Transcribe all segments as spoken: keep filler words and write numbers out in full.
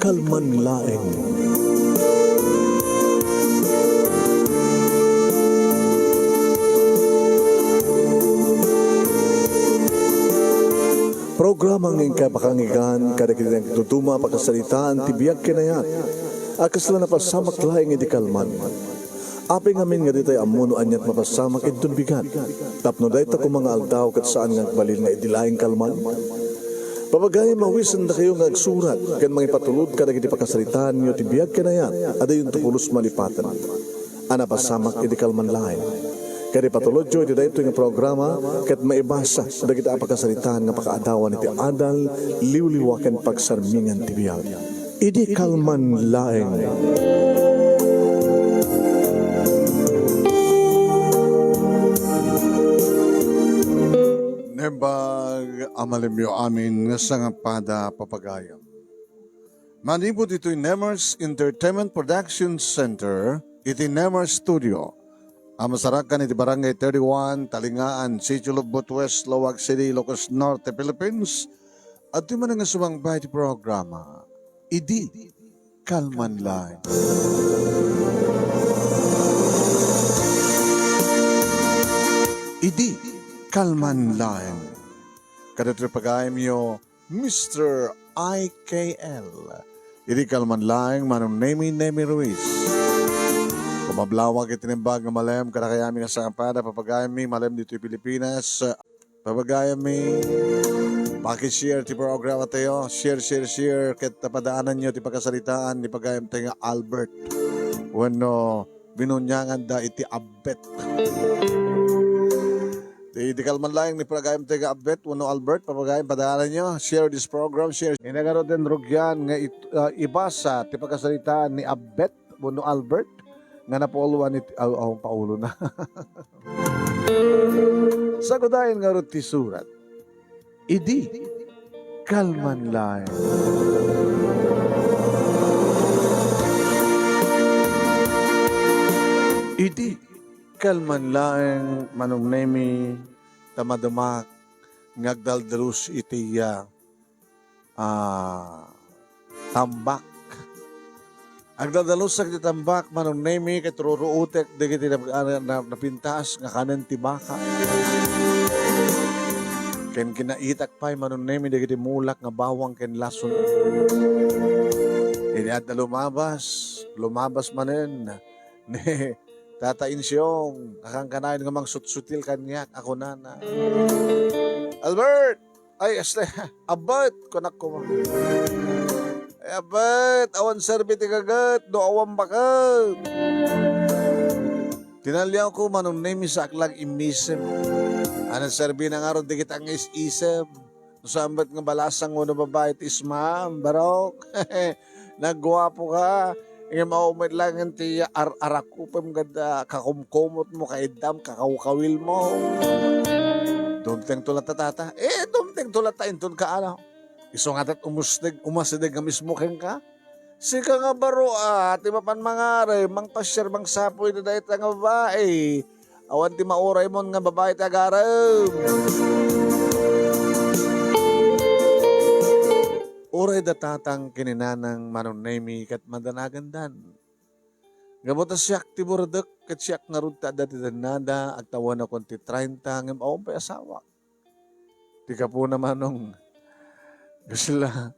Kalman laeng. Programa nga inkay pakangigan kadagiti nagduduma a pakasaritaan ti biag ken ayat a kasla napasamak laeng idi kalman. Apay ngamin nga ditay ammo no aniat mapasamak inton bigat, tapno dayta koma nga aldaw ket saan nga agbalin nga idi laeng kalman? Papagayam, awisendakayo nga agsurat ken mangipatulod kadagiti pakasaritaanyo ti biag ken ayat a dayonto pulos malipaten a napasamak idi kalman laeng. Ket ipatulodyo iti daytoy nga programa ket maibasa dagiti a pakasaritaan nga pakaadawan iti adal, liwliwa ken pagsarmingan ti biag. Idi kalman laeng. Naimbag a malemyo amin nga sangapada, papagayam. Manipud ditoy Nemers Entertainment Production Center, iti Nemers Studio, a masarakan iti Barangay thirty-one, Talingaan, Sitio Lobbot West, Laoag City, Ilocos Norte, Philippines, adtoy manen nga sumangpet iti programa, Idi Kalman Laeng. Idi Kalman Laeng. Kadagiti pagayamyo, Mister I K L. Idi kalman laeng, Manong Nemi, Nemi Ruiz. Kumablawag iti naimbag nga malem kadakayami nga sangapada, papagayammi, malem ditoy Pilipinas. Papagayammi, paki-share ti programa tayo. Share, share, share. Ket padaananyo ti pakasaritaan ni pagayam tayo nga Albert. Wenno, binunianganda iti Abbet. Di, di kalman laeng ni pagayam tayo nga Abbet, wenno Albert, papagayam, padaananyo. Share this program, share. Inagaro den rugian nga it-, ah, ibasa ti pakasaritaan ni Abbet, wenno Albert, nga napauluan iti, aw, aw, paulona. Sagudayen ngarud ti surat. Idi kalman laeng. Idi kalman laeng, Manong Nemi, ta mademak nga agdaldalus iti, ah, ah, tambak. Agdadalusak ti tambak, Manong Nemi, ket ruruotek dagiti nap-, ah, na-, napintas nga kanen ti baka. Ken kinaitak pay, Manong Nemi, dagiti mulak nga bawang ken lason. Idi adda lumabas, lumabas manen ni Tata Insyong, nakankanayon nga mangsutsutil kaniak, a kunana, "Albert!" "Ay, este, Abbet," kunak koma. "Ay, Abbet, awan serbi ti gaget, no awan baket." Tinaliawko, Manong Nemi, sa aklang immisem. Anan serbi na ngarud dagiti nga is-isem. No saan met nga balasang wenno babai ti ismaam, barok. Nagguapo ka. Ngem awan met laeng ti ar-, arakupem ket, ah, kakumkumot mo, kaiddam, kakawkawil mo. Dumteng to latta, tata. Eh, dumteng to latta inton ka, ano? Isu nga tat umusteg, umasideg nga mismo kenka. Sika nga baro, ah, ti mapan mangarem, mangpasiar, mangsapuy iti dayta nga babai. Awan ti mauray mon nga babai ti agarem. Uray da tatang ken ni nanang Manong Nemi ket madanagandan. Gapu ta siak ti burdek ket siak ngarud ti adda ti dennada, agtawenakon ti treinta ngem awan pay asawak. Ti gapuna, Manong, kasla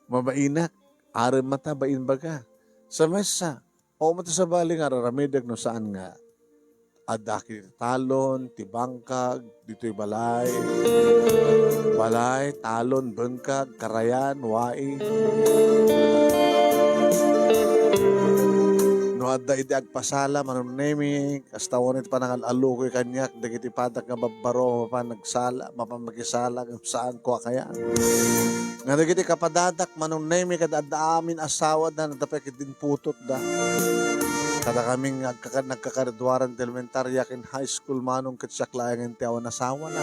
mabainak, arem mata bain baga. Sa mesa, o, mata sabali nga ar-aramidek no saan nga adda ti talon, ti bangkag, ditoy balay. Balay, talon, bangkag, karayan, wai. No adda idi agpasala, Manong Nemi, kasta wenno ti panangal-alukoy kaniak, dagiti padak nga babbaro, mapan nagsala, mapan makisala, ngem saanko a kayat. Nga dagiti kapadadak, Manong Nemi, ket adda amin asawada, nadda pay ket din putotda. Kadakami nga agkaka-, nagkakagraduaran ti elementaria ken high school, Manong, ket siak laengen ti awan asawana.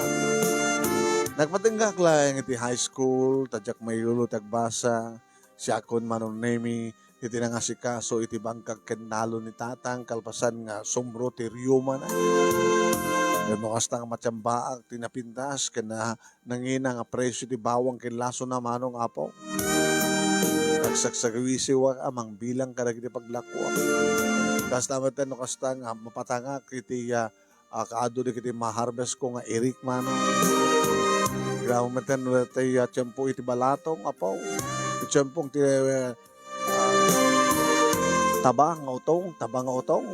Nagpatenggak laeng iti high school, ta diak mailulu ti agbasa. Siakon, Manong Nemi, iti nangasikaso iti bangkag ken talon ni tatang kalpasan nga sumro ti riyumana. Ngem no kasta nga matiambaak ti napintas ken na-, nangina nga presio ti bawang ken lasona, Manong, Apo. Ta Sagsagawisiwak a mangbilang kadagiti paglakuak. Kasta met no kasta nga mapatangak iti, ah, ah, kaadu dagiti ma-harvest ko nga irik, manong. Grabe met no daytoy, ah, tiempo iti balatong, apo. Iti tiempo ti, eh, ah, taba nga utong, taba nga utong.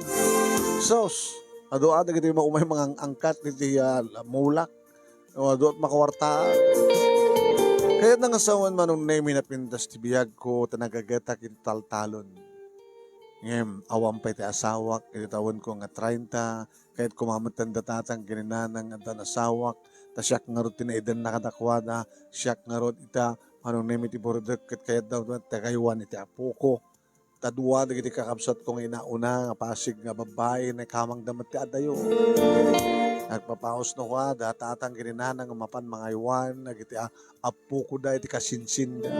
Sus, adu a dagiti ma-, umay mangang-angkat iti, ah, mulak. O, adu a makawarta. Kayatna nga sawen, manong Nemi, napintas ti biagko, ta nagagetak iti taltalon. Ngem, awan pay ti asawak, iti tawenko nga treinta, kayatko mametten da tatang ken ni nanang nga addan asawak, ta siak ngarud ti naidenna kadakuada, siak ngarud ita, manong Nemi, ti burdek, ket kayatda met ti agaywan iti apoko. Ta dua dagiti kakabsatko nga inauna nga pasig nga babbai, naikamangda met ti adayo. Nagpapausno kada tatang ken ni nanang nga mapan mangaywan dagiti a-, appokoda iti kasinsinda.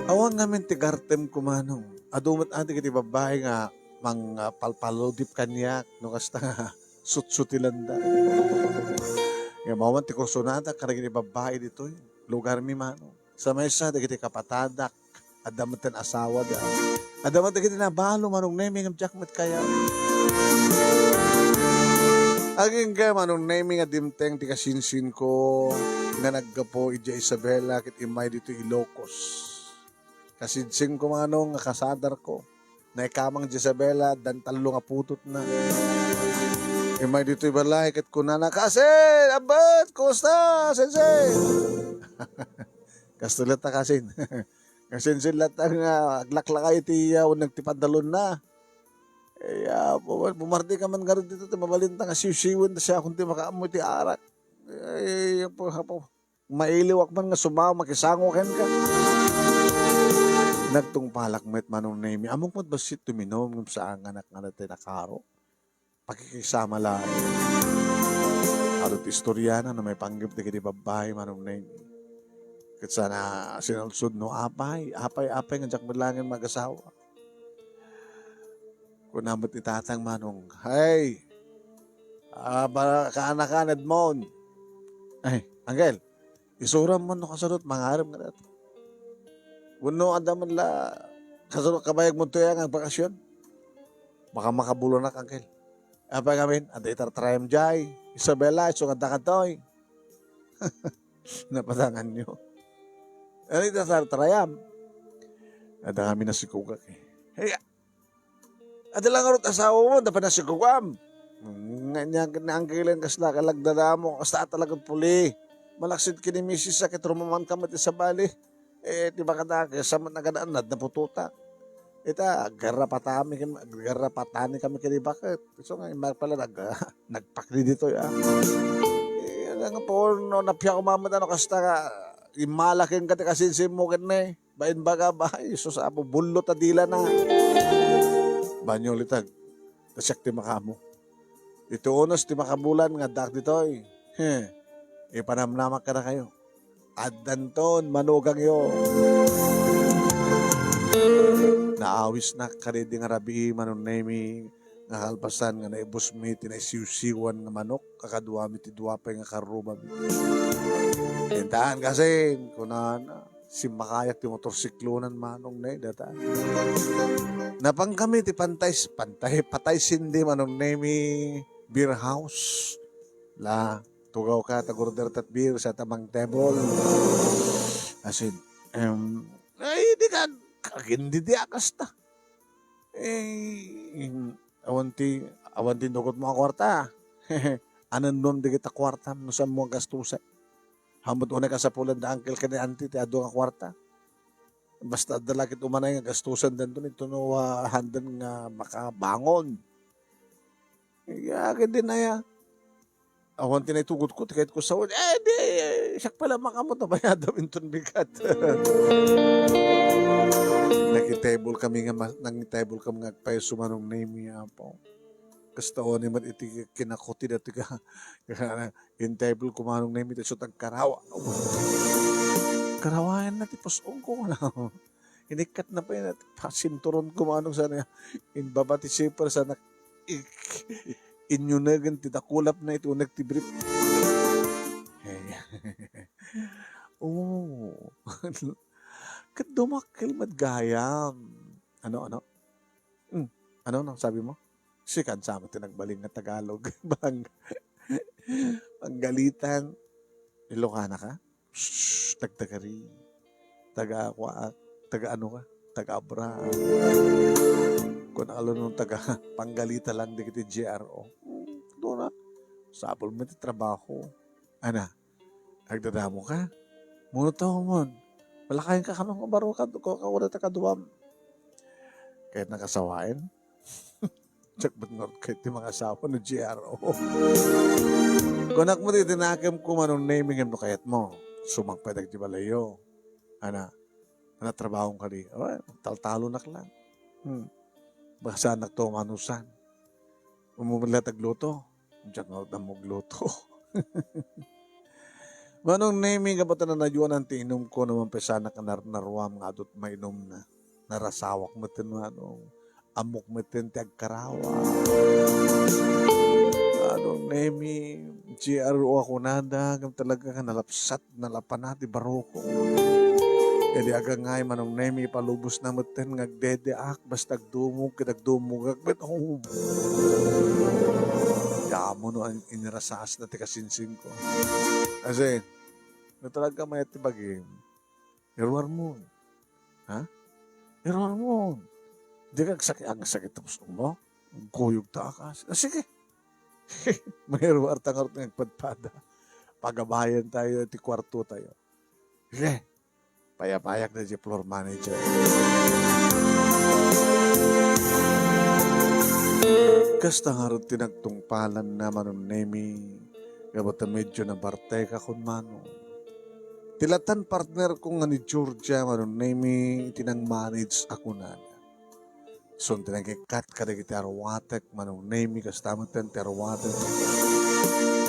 Awan ngamin ti gartemko, manong. Adu met dagiti babbai nga mangpalpaludip kaniak no kasta nga sutsutilanda. Ngem awan ti kursunada kadagiti babbai ditoy lugarmi, manong. Sa maysa dagiti kapatadak, adda met ti asawada. Adda met dagiti nabalo, manong Nemi, ngem diak met kayat. Agingga, manong Nemi, nga dimteng ti kasinsinko nga naggapu idiay Isabela ket immay ditoy Ilocos. Kasinsingko, manong, nga kasadarko. Naikamang idiay Isabela, addan tallo nga putotna. Immay ditoy balay ket kunana, "Kasin, abbet, kumusta, Sensei?" Kastoy latta, Kasin. Kasinsin latta nga aglaklakay iti, ah, uneg ti pantalonna. Eh, ah, pumar-, pumardi ka man ngarud ditoy, ti mabalinta nga siwsiwen, ta siakon ti makaammo iti arak. Ay, apo, apo. Mailiwak man nga sumama, makisango kenka. Nagtungpalak met, manong Nemi. Ammok met bassit tuminom, ngem saanganak nga natay nakaro. Pakikisama laeng. Adu ti istoriana no maipanggep dagiti babbai, manong Nemi. Ket sana sinalsod no apay, apay, apay nga diak met laeng mag-asawa. Kuna met ni tatang, manong, "Hay, ah, ba-, kaanakan, Edmond." "Ay, uncle, isuram man no kasano ti mangarem nga dayta. Wenno adda man la kasano kabayag mo toy nga agbakasyon? Baka makabulanak, uncle." "Apay ngamin, adda itartarayam diay Isabela, isu nga adda kadtoy." Napatanganyo. "Ano itartarayam?" "Adda ngamin nasikogak, eh." "Hey, adda la ngarud asawa mo, adda pay nasikogam?" Nga niya, ni uncle, kasla kalagdadamo, kasta talaga puli. Malaksid ken ni misis a ket rumaman ka met iti sabali. Eh, ti bakada, kaysa met naganaan, nadna putotak. Ita, aggarrapatami ken, aggarrapatani kami ken ni baket. So nga, imbag pala nag-, nagpakli ditoy, ah. Eh, ano nga po, no, napiako mamet, ano, kasta nga, immala kenka ti kasinsin mo ken ni, bain baga, ba, ay, sus, apo, bullo ta dila na. Banyo litag, ta siak ti makaammo. Iti unos ti makabulan nga addaak ditoy. He, ipanamnamak kadakayo. Addanton manugangyo. Naawisnak kadidi nga rabii, manong Nemi, nga kalpasan nga naibusmi ti naisiwsiwan nga manok a kaduami ti dua pay nga karrubami. Intaan, Kasin, kunana. Simmakayak ti motorsiklonan, manong, ne, data. Napan kami ti pantay, pantay, patay sindi, manong Nemi, beer house. La, tugawka ta order tat beer, sa ta mang table. Asin, em, ay, di ka, kagindi di akas ta. Eh, awan ti, awan ti inukotmo a kuarta. Anennom dagita kuartam no saanmo a gastusen. Ammok unay kasapulan da uncle ken ni auntie ti adu nga kuarta. Basta adda la ket umanay nga gastusen danton ito no, ah, handan nga makabangon. Ya, ket din aya. Awan ti naitugotko, ti kayatko sawen. Eh, di, eh, siak pala makaammo ta bayadam inton bigat. Nangitable kami nga ma-, nangitable kami nga agpayso manong Nemi, Apo. Kasta unay met iti kinakuti dati ka, intable ko manong Nemi, ta isu ti agkarawa. Karawayan na ti pus-ong ko, no? Inikkat na pay na, pasinturon ko manong sana, inbaba ti zipper sana, ik-, inyunegen ti dakulap na iti uneg ti brief. Hey. Oh. Ket dumakkel met gayam. Ano, ano? Hmm, ano, ano sabi mo? Sikan sa amin ti nagbalin nga Tagalog. Bang-, Panggalitan. Ilocana ka? Shh, tagtagari. Taga kuaak, taga ano ka? Taga Abra. Kung ano nung taga Panggalita lang di kiti G R O. Hmm, doon na. Sapol mo ti trabaho. Ana, agdadamo ka? Muno taw mon. Malakayan ka kano nga baro ka, ka, ka, ka, kaduam. Kahit nakasawain, Diak met ngarud kayat ti mangasawa no G R O. Kunak met iti nakemko, Manong Nemy, ngem no kayatmo, sumakpay dagiti balayyo. Ana, ana, trabahom kadi. Awan, taltalonak lang. Hmm. Baka saannakto manusan. Umuna met la ti agluto. Diak ngarud ammo agluto. Manong Nemy, gapu ta nanayuanan ti inumko, no mampisanak a narnaruam nga adu ti mainumna. Narasawak metten, Manong. Ammok metten ti agkarawa. Manong Nemy, G R O a kunada, ngem talaga nga nalapsat, nalapana ti barokon. Idi agangay, Manong Nemy, ipalubosna metten nga agdedeak, basta agdumog ket agdumogak met. Oh. Damo no an-, inirasaasna ti kasinsingko. Kasi, no talaga mayat ti bagim, iruarmon. Ha? Iruarmon. Dika agsaki-, agsakit ti pusongmo? Agkuyogtaak. Ah, sige. Mairuarta ngarud nga agpadpada. Pagabayan tayo ti kuarto tayo. Sige. Payapayak daydi floor manager. Kasta ngarud ti nagtungpalanna, Manong Nemy, gapu ta medyo nabartekakon, Manong. Ti latan partnerko nga ni Georgia, Manong Nemy, ti nang-manage a kunana. Isun ti nangikkat kadagiti aruatek, Manong Nemy, kasta metten ti aruatek.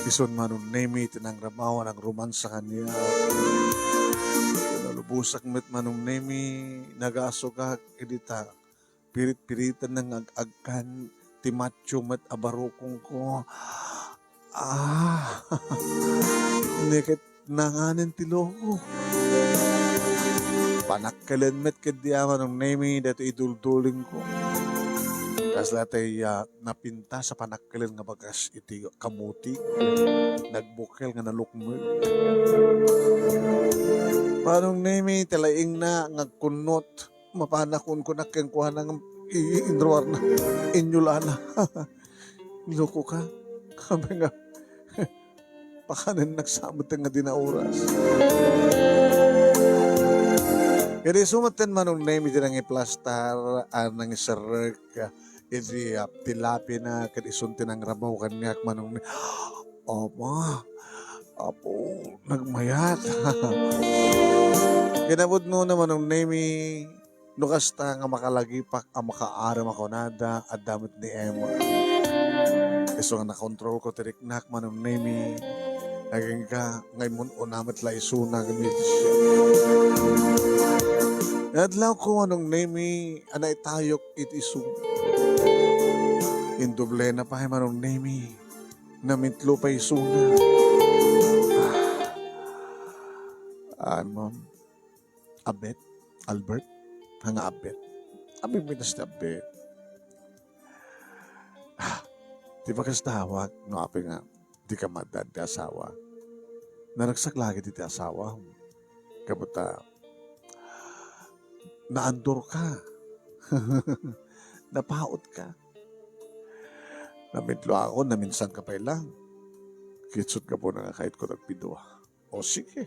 Isun, Manong Nemy, ti nangrabaw a nangromansa kaniak. Nalubosak met, Manong Nemy, nagasugak idi ta pirit-piriten nga ag-agkan ti macho met a barokongko. Ah, ni ket nanganen ti loko. Panakkelen met ketdi a, Manong Nemy, daytoy iduldulingko. Kasla tay, ah, napintas a panakkelen nga bagas iti kamuti. Nagbukkel nga nalukmeg. Manong Nemy, ti laingna nga agkunnot. Mapana kunkunak kenkuana ngem i-, inruarna, inyulana. Loko ka. Sabi nga, pakanennak sa met nga di na oras. Ket isu metten, Manong Nemy, ti nangiplastar, a nangiserrek iti, ah, ti lapina, ket isun ti nangrabaw kaniak, Manong Ne-, Ama, Apo, nagmayat. Kinapudnona, Manong Nemy, no kasta nga makalagipak a makaaram a kunada, adda met ni Emma. Isu nga nakontrolko ti riknak, Manong Nemy. Agingga nga immun-una met la isuna ken ni Tisha. Adlawko, Manong Nemy, a naitayok iti isu. Indublena pay, Manong Nemy. Namitlo pay isuna. Ah. Ay, ma'am. Abet? Albert? Anga Abet? Abi, minas ti Abet. Ah, ti bagas tawag, no, apay nga, di ka maaddaan ti asawa. Naragsak lagi ti, ti asawa. Gapu ta, naandor ka. Napaut ka. Namitlo ako, naminsan ka pay lang. Kitsot ka po na nga kahit ko nagpidua. O sige.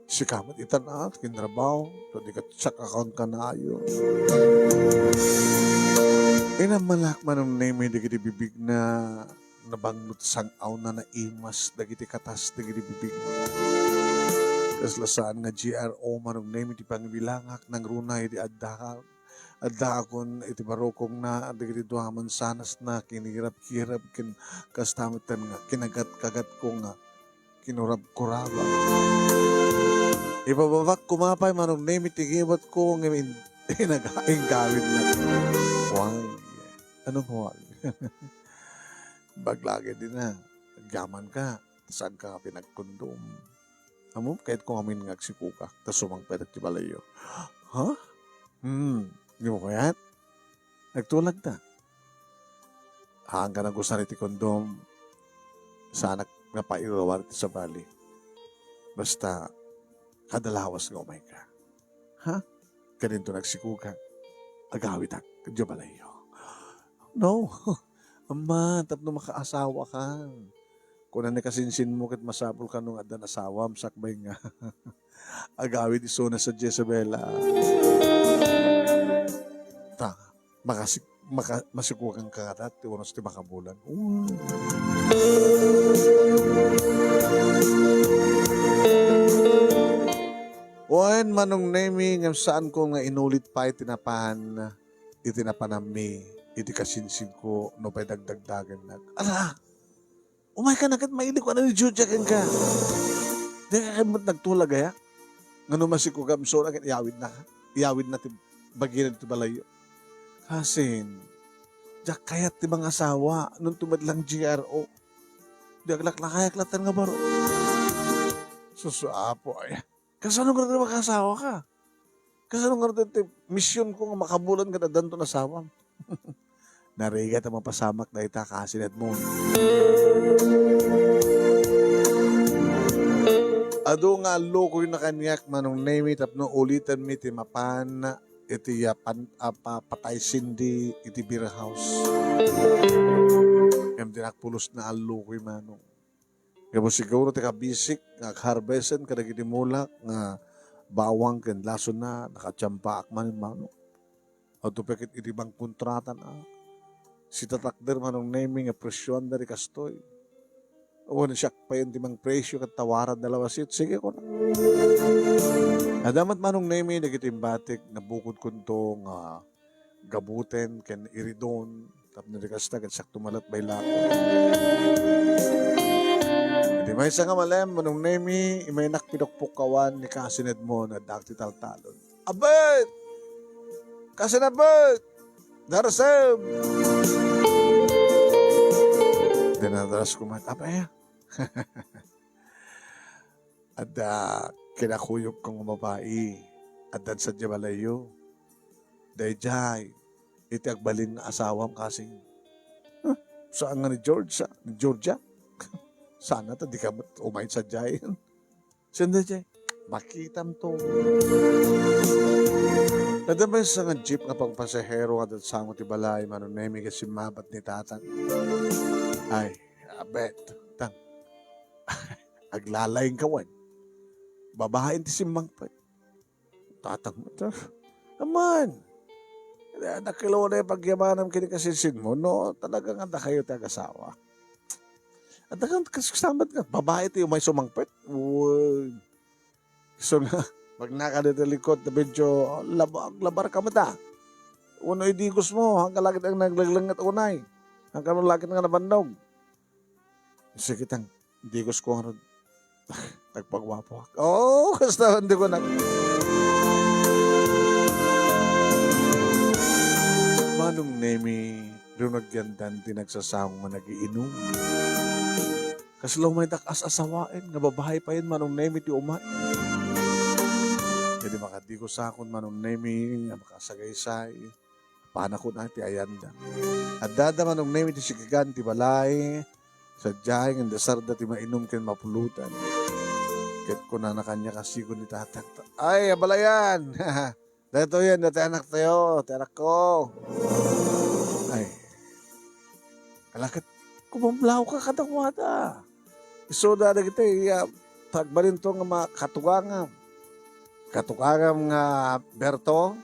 Sika met itan a kinrabaw, to di ka tsak a kankanayon. Inammalak, Manong Nemy, dagiti bibigna, nabangno ti sang-awna, naimas dagiti katas dagiti bibigna. Kasla saan nga G R O, Manong Nemy, ti pangibilangak, nangruna idi adda, addaakon iti barokongna, dagiti dua a mansanasna, kinirab-kirab, ken kasta metten nga kinagat-kagatko nga kinurab-kurabak. Ipababak koma pay, Manong Nemy, ti ngiwatko ngem in-, inaga-, inggawidna. Huwag. Anong huwag? Baglagi din na. Agyaman ka. Saan ka nga pinagkundom? Ammom, kayatko ngamin nga agsikogak ta sumangpetak ti balayyo. Ha? Hmm, dimo kayat? Nagtulagta. Haanka nagusar iti kondom, saanak nga pairurawar iti sabali. Basta, kada lawas nga umayka. Ha? Kadinto nagsikogak. Agawidak, diay balayyo. No. Amma, tapno makaasawaka. Kuna ni kasinsinmo ket masapulka no addan asawam, sakbay nga agawid isuna sadiay Isabela. Ta, makasik-, maka-, masikoganka ngata ti unos ti makabulan. Wen, Manong Nemi, ngem saanko nga inulit pay ti napan iti napanammi iti kasinsinko no pay dagdagdagennak. Ala! Umayka na ket mailiw ka na ni Georgia kenka. Dika ket met nagtulag aya? Nga no masikogam isuna ket iyawidna ka. Iyawidna ti bagina ti balayyo. Kasin, diak kayat ti mangasawa, no inton met lang G R O. Diak laklakayak latta nga baro. Sus, Apo, ay. Kasano nga makaasawa ka? Kasano nga ti misionko nga makabulan ket addanto asawam? Narigat a mapasamak dayta, kasinadmo. Adu nga allukoyna kaniak, Manong Nemi, tapno ulitanmi ti mapan iti yapan a pa-, patay Cindy iti beer house. Ngem dinak pulos naallukoy, Manong. Ngem siguro ti kabisik nga agharvest kadagiti mulak nga bawang ken lasonna, nakatiampaak manen, Manong. Adda pay ket idi mangkontratan, a, sitatakder, Manong Nemi, nga presioanda ti kastoy. Wen, siak pay ti mangpresio ket tawaranda lawas it. Sige, kuna. Adda met, Manong Nemi, dagiti imbatik nga bukodkonto nga gaboten ken iridon, tapno di kasta, ket siak tumalat baylako. Iti maysa nga malem, Manong Nemi, imaynak pinukpukkawan ni Kasinadmo nga addaak ti taltalon. Abet! Kasinabet! Darsem! Dinadaras ko man, "Abet!" Adda kinakuyogko nga babai. Addan sadiay balayyo. Daydiay, iti agbalin nga asawam, kasin. Huh, saan nga ni George, ah, ni Georgia? Sana ta di ka met umay sadiay. Saan daydiay? Makitam to. Adda maysa nga jeep nga pangpasahero nga adda sango ti balay, Manong Nemi, ket simmabat ni Tatang. Ay, abet. Tang. Aglalayng ka wen. Babaen ti simmangpet. Tatang mo to. Aman. Nakilala yung pagyamanam kini kasinsin mo, no? Talaga nga da kayo ti agasawa. At talagang kas-, kasamat nga, babae ti umay sumangpet. Uy. So nga, pag nakadito likod, na medyo, oh, lab-, labar ka mata. Uno, idigos mo, hanggang lagi ang naglaglangat unay. Hanggang lagi nga nabannog. Sige, tang, digos ko nga ron. Nagpagwapo. Oo, kasta, hindi ko nag-, Manong Nemi, rinugyandan ti nagsasango nga nagiinum. Kasla umay dak as-asawaen nga babae payen, Manong Nemi, ti umat. Ket makadikusakon, Manong Nemi, nga makasagaysay. Panakon a ti ayanda. Addada, Manong Nemi, ti sikigan ti balay. Sadiay nga indasarda ti mainum ken mapulotan. Ket kunana kaniak a sigun ni Tatang, "Ay, abalayan! Daytoyen, daytoy anaktayo, ti anakko." Ay. Ala ket, kumamlaw ka kadakuada. Isuda dagiti, ah, pagbalinto nga makatugangam. Katugangam nga Berto.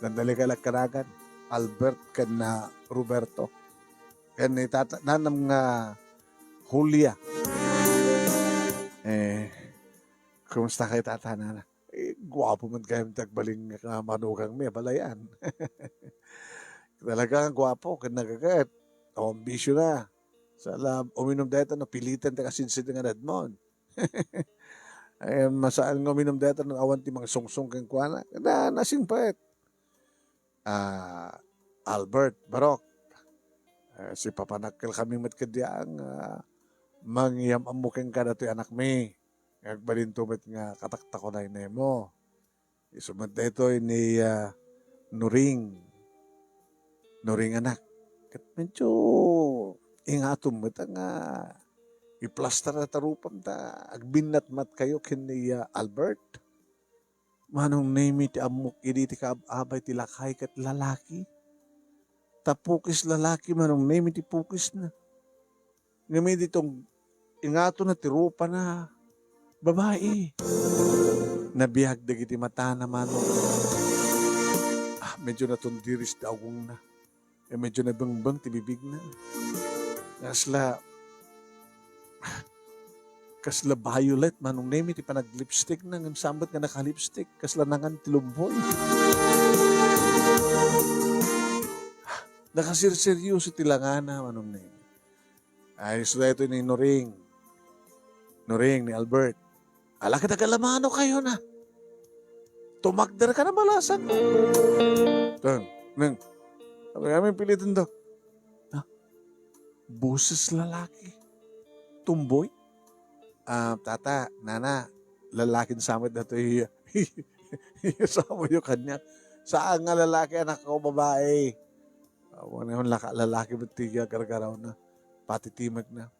Nandali ka lang kanagan. Albert ken na Roberto. Ken ni tata-, nanam nga Julia. Eh, kumusta kayo, tata, nana? Eh, guwapo man kayo ti agbalin nga manukang mi, abalayan. Talaga nga guwapo, ken nagagat. Awan bisyo na. Sala, uminum dayta no pilitan ti kasinsin nga Edmond. Ay, masaan nga uminum dayta no awan ti mangsungsong kenkuana. Na, nasingpet. Ah, Albert, Barok. Eh, sipapanakkel kami met kadiang, ah, mangyam-ammo kenka datoy anakmi. Agbalinto met nga kataktakunaynaymo. Isu met daytoy ni, ah, Nuring. Nuring, anak. Ket medyo ingatom met nga iplastar ta rupam ta agbinnatmatkayo ken ni, ah, Albert. Manong Nemi ti ammok idi ti kaab-abay ti lakay ket lalaki. Ta pukis lalaki, Manong Nemi ti pukisna. Ngem idi tong ingatonna ti rupana, babai. Nabiag dagiti matana, Manong. Ah, medyo natundiris ti awgongna. Eh, medyo nabengbeng ti bibigna. Kasla, kasla violet, Manong Nemi, ti panaglipstickna, ngem saan met nga nakalipstick, kasla nangan ti lumboy. Nakasirseryoso ti langana, Manong Nemi. Ay, isu daytoy ni Nuring. Nuring, ni Albert. Ala, ket agalamano kayo na. Tumakder ka na balasan. Tang, neng. Sabi kami, pilitin daw. Ha? Boses lalaki. Tumboy? Ah, tata, nana, lalakin samet datoy. Samoyo kanya. Saan nga lalaki, anak ko, babae. Awan naman laka-, lalaki met ti gargarawna. Pati timek na.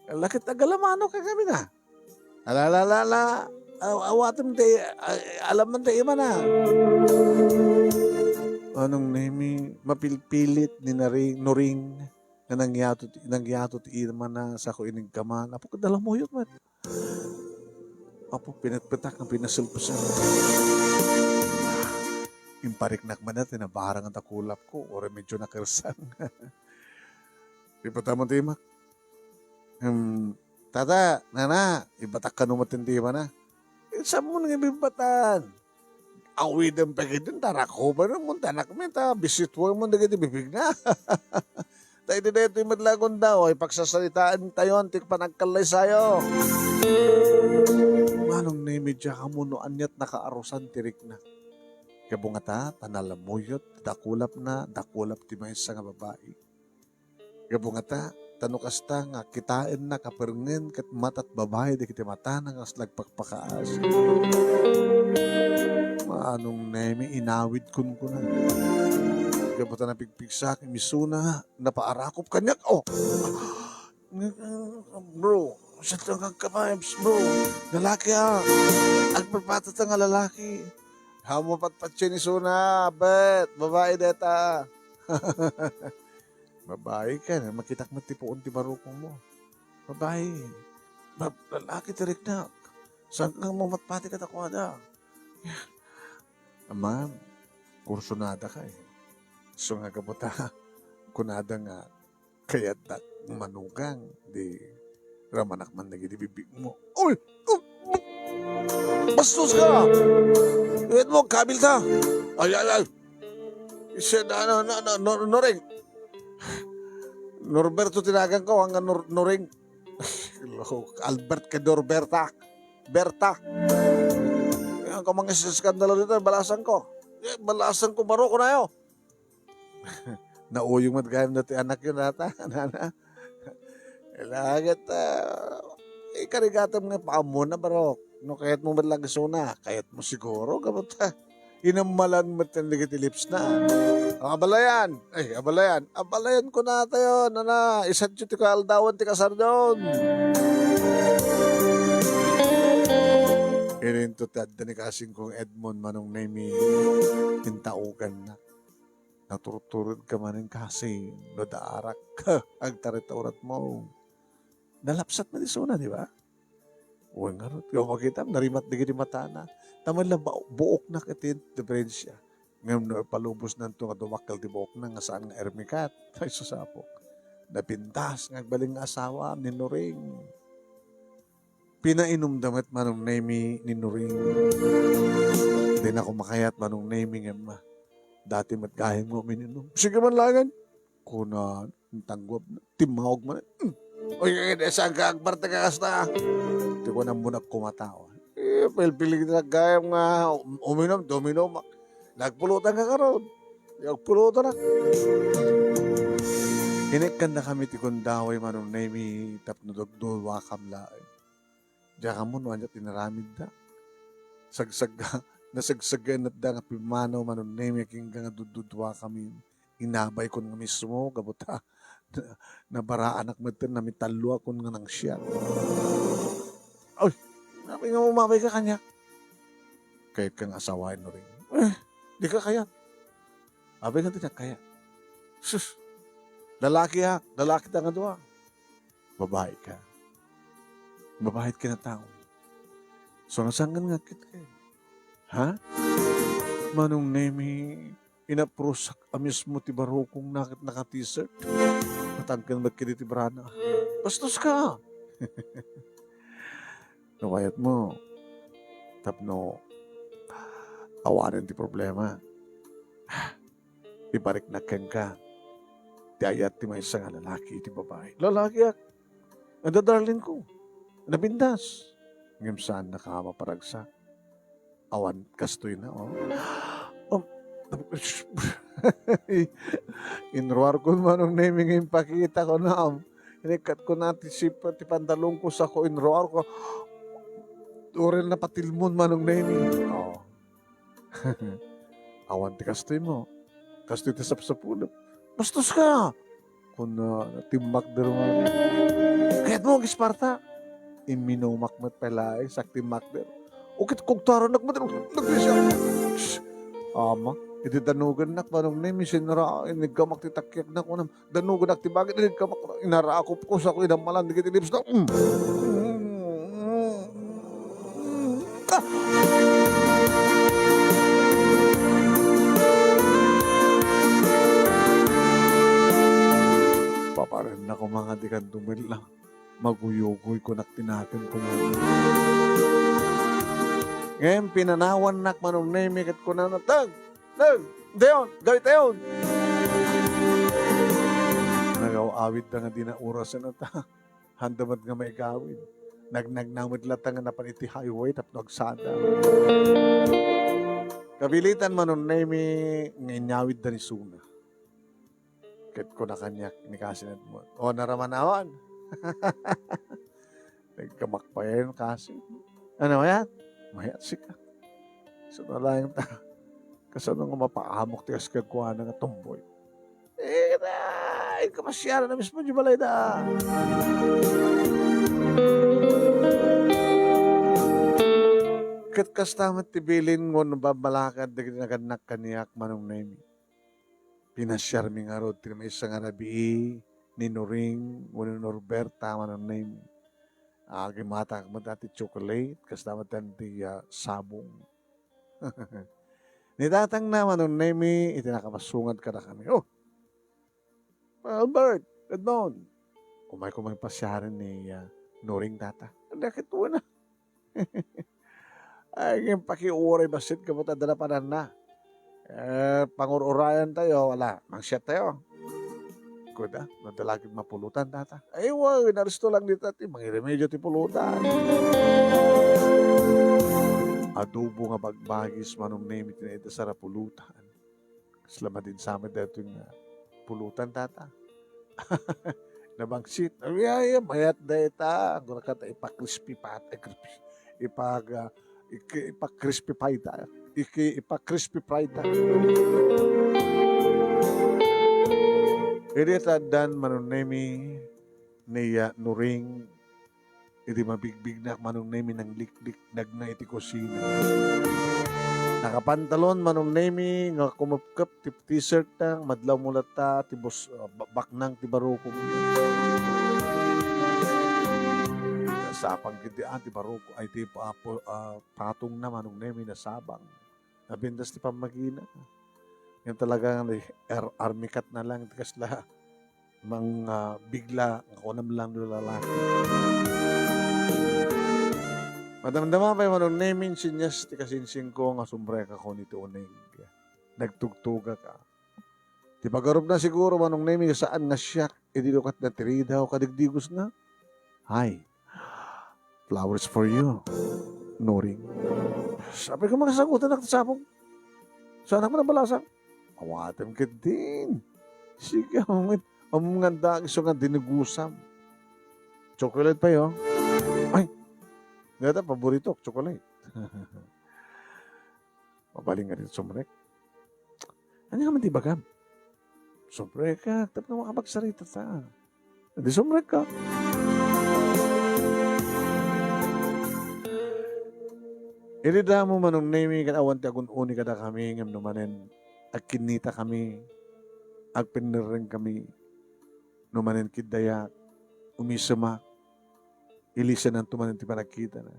Lakit agalamano ka kami na. Ala, ala, ala, ala. Aw-, awatem ti, a-, alam man ti ima na. Manong Nemi, mapilpilit ni Nari-, Nuring nga nangyato ti, nangyato ti ima na sako inigkaman. Apo, kadalamuyot met. Apo, pinetpetak nga pinaselpesan. Impariknak man ti nabarang a dakulap ko, uray medyo nakersan. Di pa tama ti imak. Hmm, tata, nana, ibatak kano met ti imana. Eh, saan mo nga ibibatan? Awiden pa ketdin, ta rakuben mo, ta anak mi, ta bisituem mo dagiti bibigna. Ta iti daytoy met laeng gundaway, pagsasaritaentayon ti panagkallaysayo. Manong Nemi, diak ammo no aniat nakaarusan ti rikna. Gapu ngata, ta nalamuyot, dakulapna, dakulap ti maysa nga babai. Gapu ngata, ta no kasta nga kitaenna kaperengen ket matat babai dagiti matana nga kasla agpakpakaasi. Manong Nemi, inawid kunkuna. Gapu ta napigpigsak, imisuna, napaarakop kaniak. Oh! Bro, siya to nga ka-vibes, bro. Lalaki, ah. Agpapatata nga lalaki. Hamo patpatien isuna, bet. Babai deta. Babai ka, makitak met ti puon ti barukong mo. Babai. Ba-, lalaki ti riknak. Saan ka mamatpati kadakuada? Aman, kursunada ka eh. So nga gapu ta, kunada nga, kayatdak manugang, di ramanak man dagiti bibig mo. Uy! Bastos ka! Kayat mo, kabil ta! Ay, ay, ay! Siya na, na, na, na, Nor-, Noring. Norberto tinagan ko, hanggang Nor-, Noring. Loko, Albert ka Norberta. Berta. Yan ko mga iskandalo dito, balasan ko. Eh, balasan ko, baro ko na yo. Nauyong met gayam dati anak yun, ata, nana. Kailangan, ah, ikarigatam nga paammo na, barok. No, kayat mo man lang isuna, kayat mo siguro, gapu ta. Inammalan met yan dagiti lips na. Ah, abalayan. Ay, abalayan. Abalayan ko na tayo, nana. Isat yu ti kaaldawan ti kasar doon. Ininto ti adda ni kasing kong Edmond, Manong Nemi, intaugan na. Naturtured ka manen kasi no daarak. Agtaritaurat mo. Nalapsat na di suna, di ba? Wen ngarud, nga makitam, narimat dagiti matana. Taman la ba-, buoknak iti diferensya. Ngem no ipalubosnanto nga dumakkel ti buokna nga saan nga ermikat, ay susapok. Napintas nga agbalin nga asawa ni Noring. Pinainumda met Manong Nemi ni Noring. Dinako makayat Manong Nemi ngem dati met gayam nga uminom. Sige man langen. Kuna, tangguap na. Timmawag man. Hmm. Uy, eh, saan ka agparte ka kasta? Ti kuna mo nagkumatawa. Eh, pilpiling na gayam nga um-, uminom, uminom. Nagpulutan ka karon. Nagpulutan na. Inikkan na kami ti gundaway Manong Nemi tapno dagduduakam laeng. Diak ammo no ania ti inaramidda. Sagsagga, nasagsaganatda nga pimmanaw, Manong Nemi, agingga nga dudduduakami. Inabaykon nga mismo, gapu ta nabaraanak met, namitalloakon nga nangsiak. Ay, apay nga umabayka kaniak? Kayatka nga asawaen, Noring. Eh, dika kayat. Apay nga dinak kayat? Sus, lalakiak, lalakita nga dua. Babaika. Babae ket kinatao. So, nasangan nga agkit kay? Ha? Manong Nemi, inaprusak a mismo ti barukongna ket naka-t-shirt. Natangken met kadi ti brana. Bastos ka! No kayatmo, tapno awanen ti problema. Ibariknak kenka ti ayat ti maysa nga lalaki iti babai. Lalakiak. Adda darling ko. Nabindas. Ngem saannaka a maparagsak. Awan kastoyna, oh. Um, inruarkon, Manong Nemi, nga impakitakon, am. Inikkatkon ti sip-, ti pantalongko, sako inruarko. Uray napatilmon, Manong Nemi. Oh. Awan ti kastoymo. Kastoy ti sapsapulem. Bastos ka! Kuna, timmakder man. Kayatmo agisparta? Imminumak met pay laeng sa agtimmakder. O ket kugtaranak met, naglisiak. Shh! Ama, idi danugennak, Manong Nemi, sinra, iniggamak ti takiakna, kunam, danugenak ti bagik, iniggamak, inarakopko, sako inammalan dagiti lips na. Mm. Ah! Paparennak koma nga di kan dumella. Maguyugoy kunak ti nakem kunana. Ngem pinanawannak, Manong Nemi, ket kunana, "Tag! Tag! Dayon! Gawitayon!" Nagaw-awidda nga dina orasen ta. Handa met nga maigawid. Nagnagna met latta nga napan iti highway tapno agsada. Kabiletan, Manong Nemi, nga inyawidda ni Suna. Ket kuna kaniak ni Kasi Edmond, "O, naramanawan." Nagkamak pay ni Kasi. "Ano, mayat?" "Mayat sika." So, nalaing ta. Kasano nga mapaamok ti kas kakuana nga tomboy? Eh, ay, kapasiaran na mismo di balay da. Ket kasta met ti bilin nga no babbalakad dagiti nagannak kaniak, Manong Nemi. Pinasiarmi ngarud ti maysa nga rabii ni Noring wenno Norberta, Manong Nemi. Agimatak met ti chocolate, kasta met ti, ah, sabong. Ni tatangna, Manong Nemi, iti nakapasungad kadakami. Oh! Albert, Edmond. Umay koma pasiaren ni, ah, Noring, tata. Ania ket una? Ay, ngem pakiuray bassit gapu ta adda napananna. Eh, pangur-urayan tayo, wala. Mangsiat tayo. Kuda, nadalagid mapulutan, tata. Ay, wa, inaresto lang dita ti mangiremedio ti pulutan. Adobo nga bagbagis, Manong Nemi, ti naidasar a pulutan. Kasla madinsamed daytoy nga pulutan, tata. Nabangsit. Ay, ay, ay, mayat dayta. Ang gura ka ta ipa-crispy pa, eh, crispy. Ipag, ah, iki-, ipa-crispy pie ta. Iki-, ipa-crispy fry ta. Idi ta addan, Manong Nemi, ni, ah, Noring, idi mabigbignak, Manong Nemi, nanglikliknagna iti kusina. Nakapantalon, Manong Nemi, nga kumepkep ti t-shirt na, madlaw mo latta ti bus-, ah, ba-, baknang ti baruko. Nasabang ketdi, ah, ti baruko, ay, ti pa-, po-, ah, patong na, Manong Nemi, nasabang. Nabindas ti pammagina. Yan talaga nga, eh, ar-, army cut na lang, ti kasla mang, ah, bigla nga kunam lang no lalaki. Madamdama pay, Manong Nemi, insinyas ti kasingsingko nga sumrekakon iti uneg. Nagtugtugak, ah. Ti pagarupna siguro, Manong Nemi, saan nga siak idi lukatna ti ridaw, kadigdigosna. Ay, flowers for you, Noring. Sabi ko, makasagutan ak ti sabong. Saan ak man ang balasang? Awatem ketdin. Sige, ammom, ammom nga dagis nga dinugusam. Chocolate pay, oh. Ay, Data, paboritok, chocolate. Mabalin nga din sumrek. Ania man ti ibagam? Sumrekak, tapno makapagsarita ta. Di sumrekka. Idi damo, Manong Nemi, ket awan ti agun-uni kadakami, ngem no manen agkinnitakami, agpennerrengkami, no manen kiddayak, umisemak, ilisenanto manen ti panagkitana.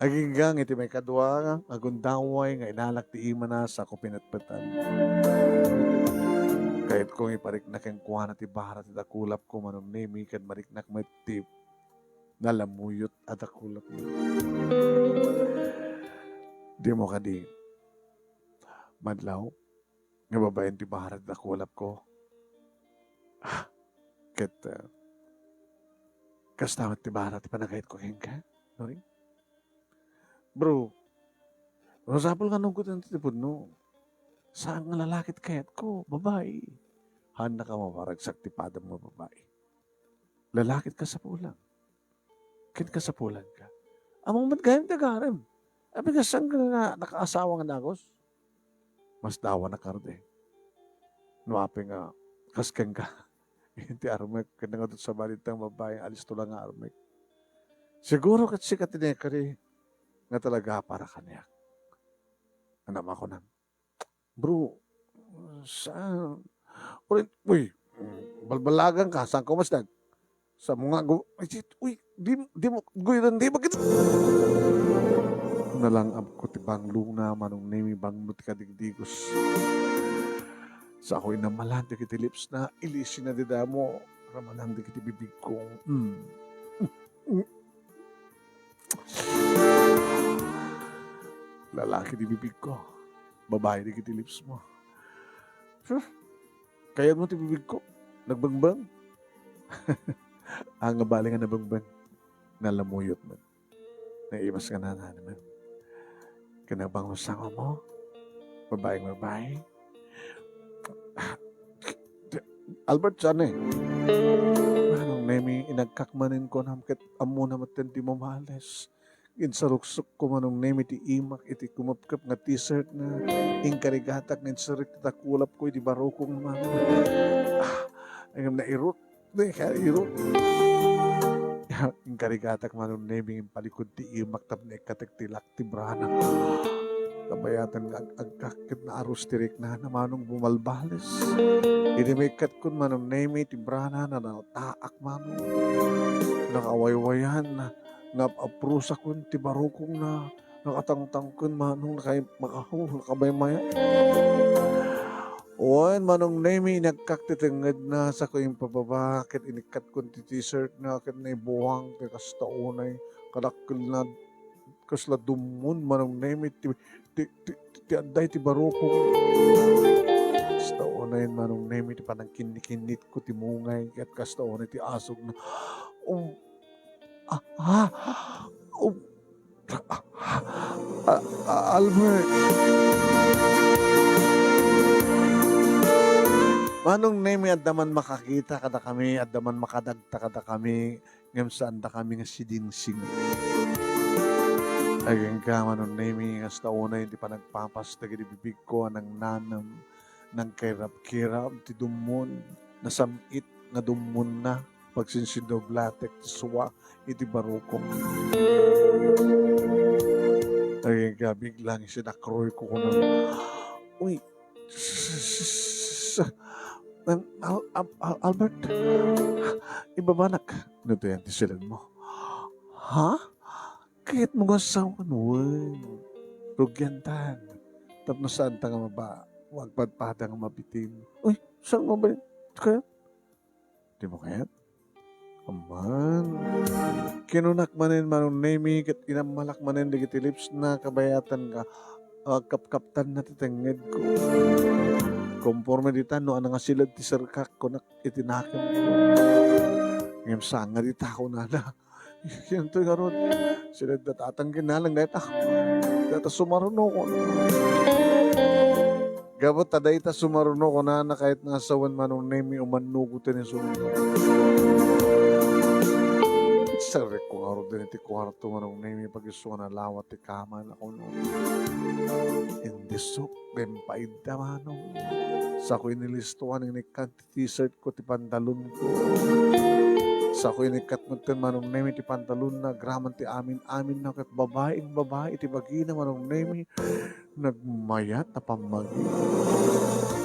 Aginggang iti maikadua nga gundaway nga inalak ti imana, sako pinetpetan. Kayatko nga iparikna kenkuana ti bara ti dakulapko, Manong Nemi, ket mariknak met ti nalamuyot a dakulapna. Dimo kadi madlaw nga babaen ti bara ti dakulapko? Ah, ket, ah, kasta met ti bara ti panagayatko kenka, Loring? Bro, masapul nga nunggoten ti pudno. Saan nga lalaki ti kayatko, babai. Haannak a mamaragsak ti padam nga babai. Lalaki ti kasapulan. Ket kasapulanka. Ammom met gayam ti agarem. Apay nga saan ka nga nakaasawa nga dagus? Mas dawa na karde. No apay nga kas kenka. Iti armek, ken nangadot sa balintang babae, alisto lang nga armek. Siguro ket sika ti nekari nga talaga para kaniak. Ano makunan? Bro, saan? Uy, uy, balbalagan ka, saan ka umasdag? Sa mga gu-, ay, shit, uy, di, di mo, guy, di ba kita? Nalangab ko ti banglongna, Manong Nemi, banglo ti kadigdigos. Sa ako inamalan, dagiti lips na, ilisina di damo, ramanan dagiti bibig ko. Mm. Lalaki di bibig ko. Babae di kiti lips mo. Huh? Kayat mo ti bibig ko? Nagbangbang? Ang nga bali nga nabangban. Nalamuyot man. Naimas nga nananaman. Kinabang mo sa mo? Babaeng babae? Albert, saan eh? Manong Nemi, inagkak manen kunam ket ammona met ti mumales. Insaruksok ko, Manong Nemi, ti imak iti kumepkep nga t-shirt na. Inkarigatak nga inserrek ti dakulap ko iti barukong na, Manong. Ah, ngem nairut. Di ka irut. Inkarigatak, Manong Nemi, impalikod ti imak tapno ikkatek ti lak ti brana. Kabayatan nga ag-agkak ket naarus ti riknana, Manong, bumalbales. Idi maikkatkon, Manong Nemi, ti brana, nanaltaak, Manong. Nakawaywayan, na, nga ap-aprusakon ti barukongna, nakatangtangken, Manong, nakay-, makahaw, nakabaymaya. Wen, Manong Nemi, inagkak ti tengngedna, sako impababa, ket inikkatkon ti t-shirtna, ket naibuang, ket kasta unay, kadakkelna, kasla dummon, Manong Nemi, ti, ti, ti, ti adda iti barukong. Kasta unay, Manong Nemi, ti panangkinnikinnitko ti mungay, ket kasta unay ti asugna. Um, ah, ah, um, ah, ah, ah, Albert. Manong Nemi, adda man makakita kadakami, adda man makadagta kadakami. Ngem saandakami nga sidingsing. Agingga, Manong Nemi, kasta unay ti panagpapas dagiti bibigko a nangnanem, nangkairap-kirap ti dummon, nasam-it nga dummonna, pagsinsindaw blatek ti sua iti barukong. Agingga, biglang isinakroy ko kuno. Uy, S-, s-, s-, Al-, Al-, Al-, Albert, ibabanak. Ano to yan, ti silen mo? Ha? Kayat mo nga asawan? Wen, rugiantan. Tapno saanta nga maba-, agpadpada nga mabitin. Uy, saan nga ba yun? Kaya? Di mo kayat? Amman. Kinunak manen, Manong Nemi, ket inammalak manen dagiti lips na kabayatan nga agkapkaptanna ti tengngedko. Konforme dita, no, ania nga siled ti serkak, kunak iti nakem. Ngem saan nga dita, kunana. Siento nga rod. Siled da tatang ginalang dayta. Dayta sumaruno ko. Gapu ta dayta sumaruno, kunana, kayat nga asawan, Manong Nemi, umannugo ti ni Suno. Serrekko ngaruden iti kuarto, Manong Nemi, pag-isu nga nalawat ti kama, kuno. Indisok, impaidda, Manong. Sako inilistoan, inikkat ti t-shirt ko, ti pantalon ko. Sako inikkat metten, Manong Nemi, ti pantalon na, agraman ti amin-amin na, ket babaeng babae ti bagina, Manong Nemi. Nagmayat a pammagi.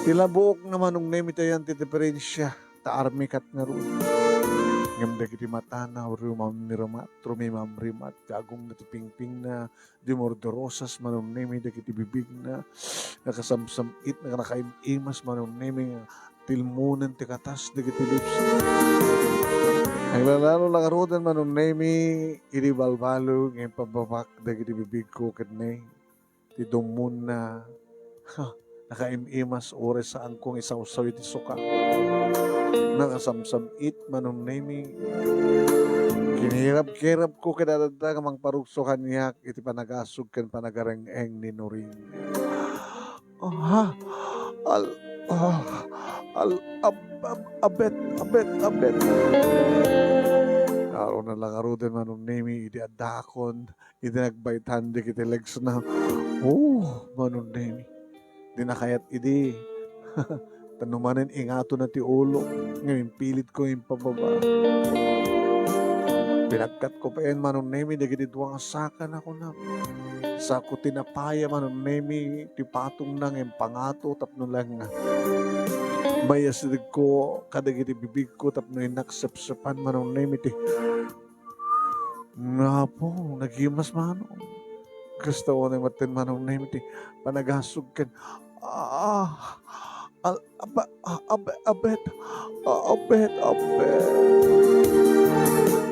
Ti labuok na, Manong Nemi, tayan ti diferensia. Ta army kat ngarud. Ngem dagiti matana, rumamrimat, rumimamrimat, ti agongna ti pingpingna, dimordorosas, Manong Nemi, dagiti bibigna, nakasamsam-it, nakaim-imas, Manong Nemi, nga tilmonen ti katas dagiti lips. Naglalalo la ngaruden, Manong Nemi, idi balbalo nga impabbabak dagiti bibigko ket ne, ti dummonna. Ha, nakaim-imas, uray saanko nga isawsaw iti suka. Nakasamsam-it, Manong Nemi. Kinirab-kirabko ket adda nga mangparugso kaniak iti panagasug ken panagareng-eng ni Noring. Ah, al-, ah, al-, ab-, ab-, abet, abet, abet. Ngaruden la ngaruden, Manong Nemi, idi addakon, idi nagbaytan dagiti legsna. Oh, Manong Nemi. Di na kayat idi. Tano manen ingatonna ti ulo, ngem impilitko impababa. Pinagkatko payen, Manong Nemi, dagiti dua nga saka, kunam. Sako ti napaya, Manong Nemi, ti patongna nga impangato tapno laeng nga maiyasidegko kadagiti bibigko tapno innak sepsepan, Manong Nemi, ti Nga po, nagimas, Manong. Kasta unay metten, Manong Nemi, ti panagasug ken, ah, al-, aba-, ah, abe-, abet, ah, abet, abet.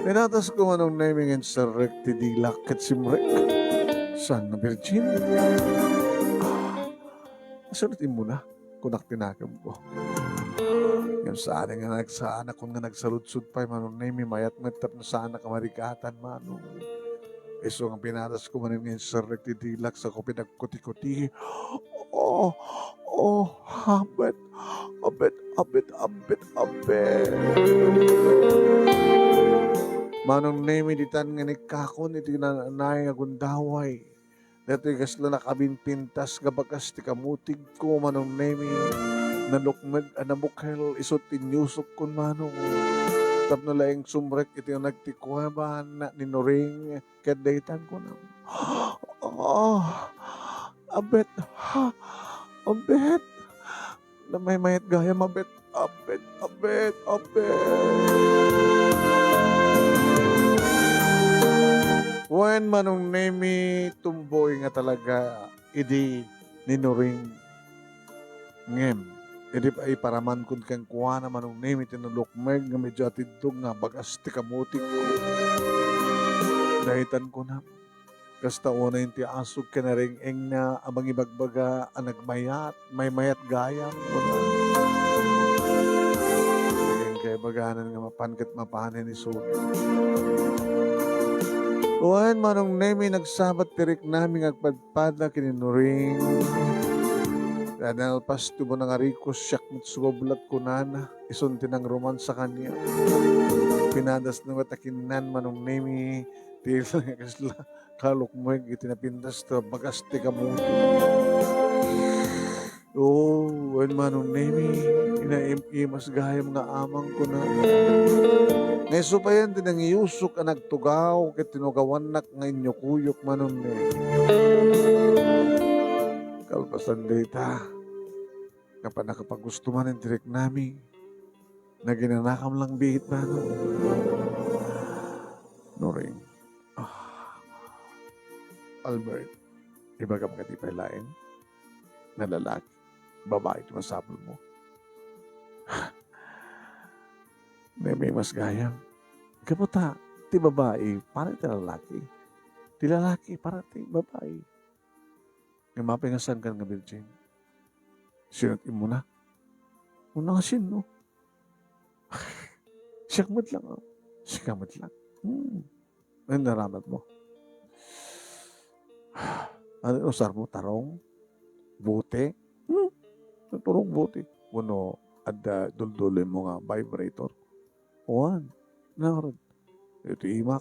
Pinatasko, Manong Nemi, nga inserrek ti dilak ket simrek. Saan nga birgin? Ah, asuno ti immuna? Kunak ti nakemko. Ngem saan nga nagsaanakon nga nagsaludsod pay, Manong Nemi, mayat met tapno saanak a marigatan, Manong. Isu nga pinatasko manen nga inserrek ti dilak, sako pinagkuti-kuti. Oh, oh, abet, abet, abet, abet, abet. Manong Nemi, ditan nga nikkakon iti na-, naay nga gundaway. Daytoy kasla nakabimpintas nga bagas ti kamutigko, Manong Nemi, nalukmeg a nabukel, isu ti inyusokkon, Manong. Tapno laeng sumrek iti uneg ti kueban ni Noring, ket daytan kunam. Ah, abet, ha, abet. Namaymayat gayam, abet, abet, abet, abet. Wen, Manong Nemi, tumboy nga talaga idi ni Noring. Ngem, idi pay paramankon kenkuana, Manong Nemi, ti nalukmeg nga medyo atiddog nga bagas ti kamutig. Daytan kunam. Kasta unay ti asug ken areng-engna a mangibagbaga a nagmayat, maymayat gayam, kuna. Naging kaibaganan nga mapan ket mapanen isu. Wen, Manong Nemi, nagsabat ti riknami nga agpadpada ken ni Noring. Nalpas ti umuna nga rikos, siak met sumublat, kunana. Isun ti nangromansa kaniak. Pinadasna met a kinnan, Manong Nemi, ti kasla kalukmeg iti napintas ta bagas ti kamuti. Oh, wen, Manong Nemi, inaim-imas gayam nga amang, kuna. Nga isu payen ti nangiyusok a nagtugaw ket tinugawannak nga inyukuyok, Manong Nemi. Kalpasan dayta, nga pannakapagusto manen ti riknami, naginanakam lang biit, Manong. Noring. Ah. Albert, ibagam kadi pay laeng nga lalaki, babae ti masapulmo. Nemi, mas gayam. Gapu ta, ti babae, para ti lalaki. Ti lalaki, para ti babae. Ngem apay nga saankan nga birgin? Sino ti immuna? Una nga sino? Siak met lang, oh. Sika met lang. Hmm. Ano naramat mo? Ano usar mo? Tarong? Bote? Hmm? Tarong, bote? Wenno adda dulduloy mo nga vibrator? Wen. Ngarud. Iti imak,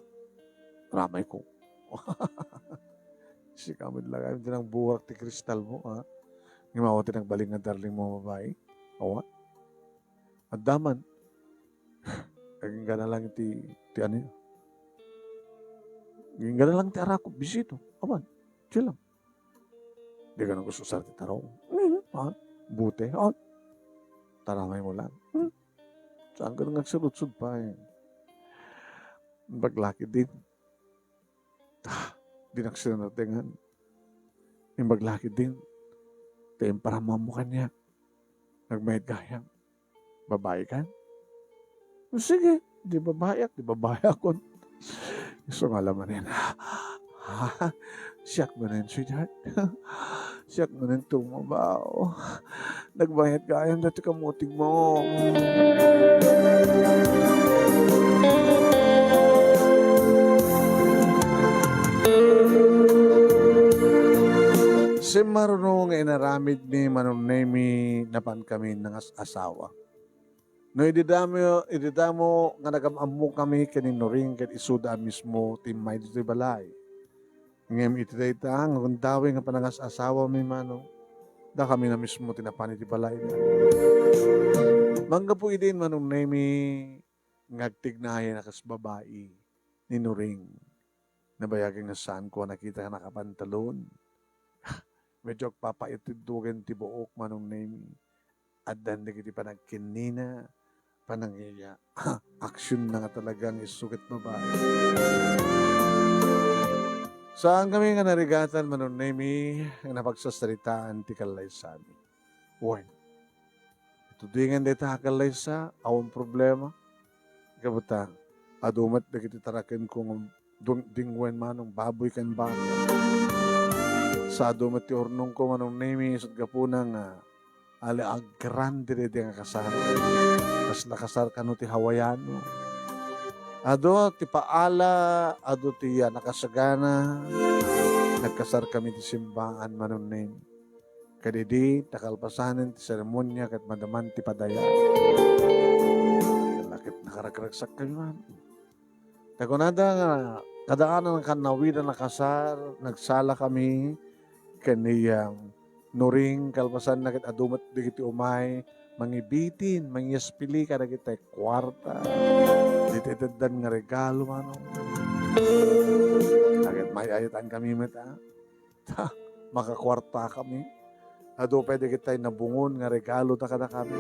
ramay ko. Sika met la, ti nangburak ti kristal mo, ha? Ngem awan ti nagbalin nga darling mo babai? Awan. Adda man. Agingga na lang ti, ti ano yun? Agingga na lang ti arako, bisito. Awan. Chill lang. Di ka na gusto sa ti tarong. Mhm. Ah, bute. Ah, taramay mo lang. Hmm? Saan ka nang agsurutsud pa eh? Baglaki din. Ah, di na agsurutengan. Imbag laki din. Ti imparammuam kaniak. Nagmayat gayam. Babai kan? Sige, di babayak, di babayakon. Isu nga la manen. Ha? Siak manen, sweetheart. Siak manen tumabaw. Nagbayat gayam dati kamuting mo. Simmaruno nga inaramid ni Manong Nemi, napan kami nangas-asawa. No idi damo, idi damo nga nagam-ammo kami ken ni Noring ket isuda a mismo ti immay ditoy balay. Ngem iti dayta nga gundaway nga panangas-asawami, Manong, dakami na mismo ti napan iti balayda. Manggapu idin, Manong Nemi, nga agtignayan a kas babai ni Noring. Nabayagen nga saanko a nakita nga nakapantalon. Medyo agpapaitiddogen ti buok, Manong Nemi. Addan dagiti panagkinnina, panangiya. Aksionna nga talaga nga isu ket babai. Saan kami nga narigatan, Manong Nemi, nga napagsasaritaan ti kallaysami. Wen, itudingen dayta a kallaysa, awan problema. Gapu ta, adu met dagiti tarakenko nga dung-, dingwen, Manong, baboy ken baka. Sa adu met ti urnongko, Manong Nemi, isut' gapuna nga ali agrande daydi nga kasar. Kasla kasar kano ti Hawaiano. Adu ti paala, adu ti, ah, nakasagana. Nagkasar kami ti simbaan, Manong Nemi. Kadidi, ta kalpasanen ti seremonia ket madaman ti padaya. Ket nakaragragsak kami man. Ta kunada nga, kadaanan a kannawidan a kasar, nagsala kami ken ni, um, Noring, kalpasanna ket adu met dagiti umay, mangibitin, mangiyaspili kadagiti kuarta. Ditoy iteddan nga regalo, Manong. Ket may-ayatan kami met, a. Ta, makakuarta kami. Adu pay dagiti nabungon nga regalo ta kadakami.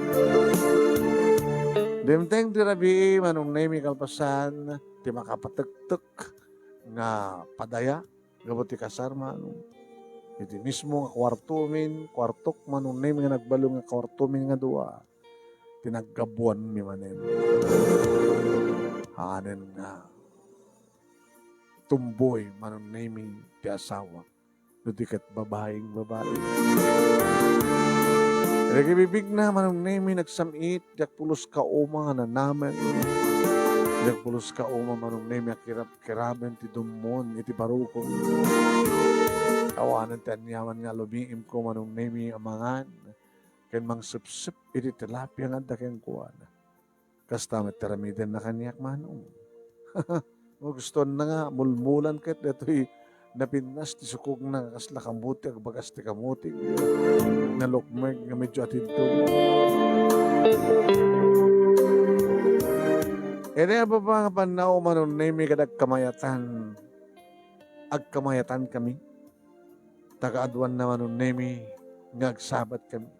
Dimteng ti rabii, Manong Nemi, kalpasan ti makapatektek nga padaya gapu ti kasar, Manong. Iti mismo nga kuartomin, kuartok, Manong Nemi, nga nagbalo nga kuartomin nga dua, ti naggabuanmi manen. Hanen nga tumboy, Manong Nemi, ti asawa. No di ket babaeng babai. Dagiti bibigna, Manong Nemi, nagsam-it, diak pulos kauma nga nanamen. Diak pulos kauma, Manong Nemi, a kirab-kiraben ti dummon iti barukon. Awanen ti aniaman nga lumiimko, Manong Nemi, a mangan ken mangsepsep iti tilapia nga adda kenkuana. Kasta met ti aramidenna kaniak, Manong. Magustuanna nga mulmulan ket daytoy napinnas ti sukogna nga kasla kamuti, agbagas ti kamuti. Nalukmeg nga medyo atidto. Iti a baba nga pannaw, Manong Nemi, ket agkamayatan. Agkamayatan kami. Ta kaaduanna, Manong Nemi, nga agsabat kami.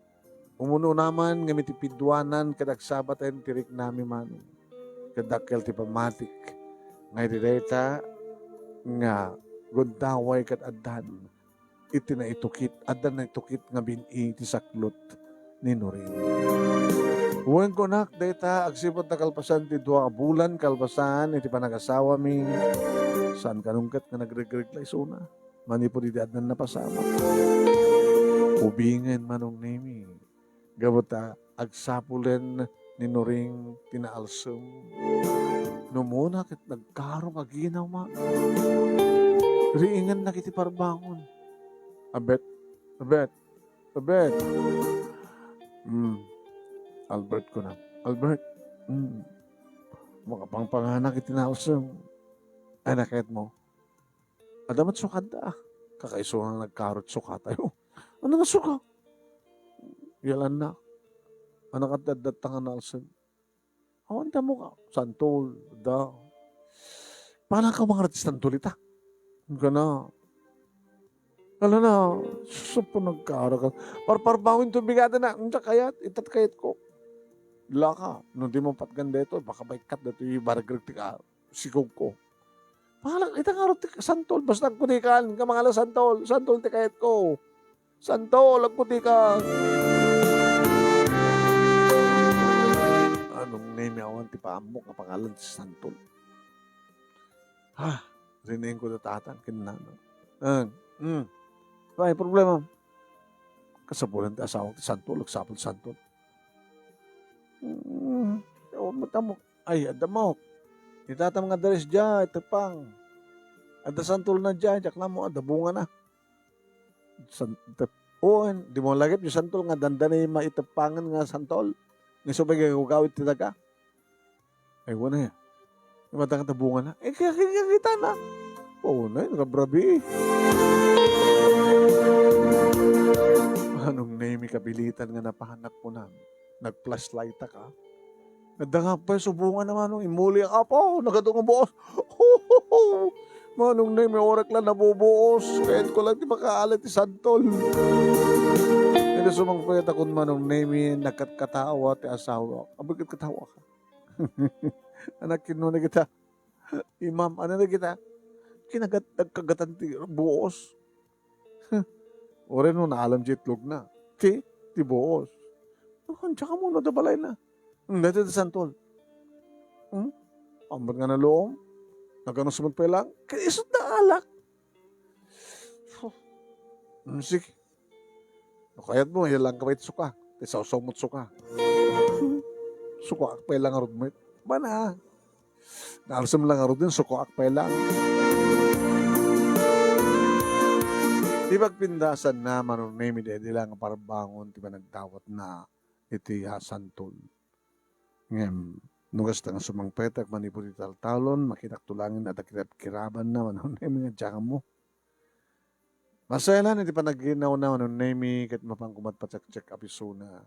Umun-una man ngem iti piduanan ket agsabaten ti riknami, Manong. Ket dakkel ti pammatik nga iti dayta nga gundaway ket addan iti naitukit, adda naitukit nga bin-i ti saklot ni Noring. Wen, kunak dayta, agsipud ta kalpasan ti dua a bulan kalpasan iti panagasawami, saan kanungket nga nagregreg la isuna. Manipud idi addan napasamak. Ubingen, Manong Nemi. Gapu ta agsapulen ni Noring ti naalsem. No umuna ket nagkarong a ginaw, ma. Riingennak iti parbangon. Abet, Abet, Abet. Hmm. Albert, kunam. Albert. Hmm. Makapangpanganak iti naalsem. Ay, nakayatmo. Adda met sukada. Kakaisuna nagkarot sukatayo. Ano nga suka? Yalanna. Anak, adda, adda ta nga nalsem. Awan ta mo ka. Santol, da. Paano ka mangarat ti santol ita? Kana. Ala na, supo nagkara ka. Parparbawin to bigatan na. Unsa kayat? Itat kayat ko. Laka, no di mo patgan dito, baka baikat dito yung baragrag ti ka. Sigog ko. Pangalan, ita nga ti santol, basta agkutikan, ka mangalan santol, santol ti kayat ko. Santol, agkutikan. Anong name awan ti paamok nga pangalan ti santol? Ha, rineng ko datatan, kinana. Ang, mm. Ay, problema. Kasapulan ti asawa ti santol, agsapul santol. Mm, awan mo tamo. Ay, adda mo. Itatam nga daris dia, itepang. Adda santol na dia, diak na mo, adda bunga na. San-, tep-, oo, di mo lagip, yung santol nga dandani maitepangan nga santol. Nga subay gagawit ti daga. Ay, wala ya. Matang ta bunga na. Eh, kaya, kaya kita na. Oo na, rabrabi. Anong name kabilitan nga napahanak ko na? Nag-flashlight ka? Nadangag pa yung subungan naman nung imuli ang apo. Nagadong ang buos. Manong Nemi, orak lang nabubuos. Kayat ko lang ti makaalat ti santol. Ito sumangpet akon Manong Nemi, nagkatkatawa ti asawa. Abay, katkatawa ka. Anak, kinuna kita. Imam, ano na kita? Kinagat, nagkagatan ti buos. Ore no naalam ti itlog na. Ti, ti buos. Oh, andiyan ka muna, da balay na. Hmm, dati ti santol. Hmm? Ambat nga nalom. Nagano sa magpailang? Kaya isut na alak. Hmm, sige. No kayat mo, ilang ka pa iti suka. Ti sawsaw mo't suka. Suka, pailang arud mo. Bana. Naalsem lang arud din, sukoak pay lang. Ti pagpindasan na, Manong Nemi, daydi lang nga parbangon ti panagdawat na iti, ah, santol. Ngem, no kasta nga sumangpetak manipud iti taltalon, makitak tulangin a dagiti kiraban na, Manong Nemi, nga diak ammo. Masayalan iti panaginaw na, Manong Nemi, ket mapan kumat pacheck-check a pisona.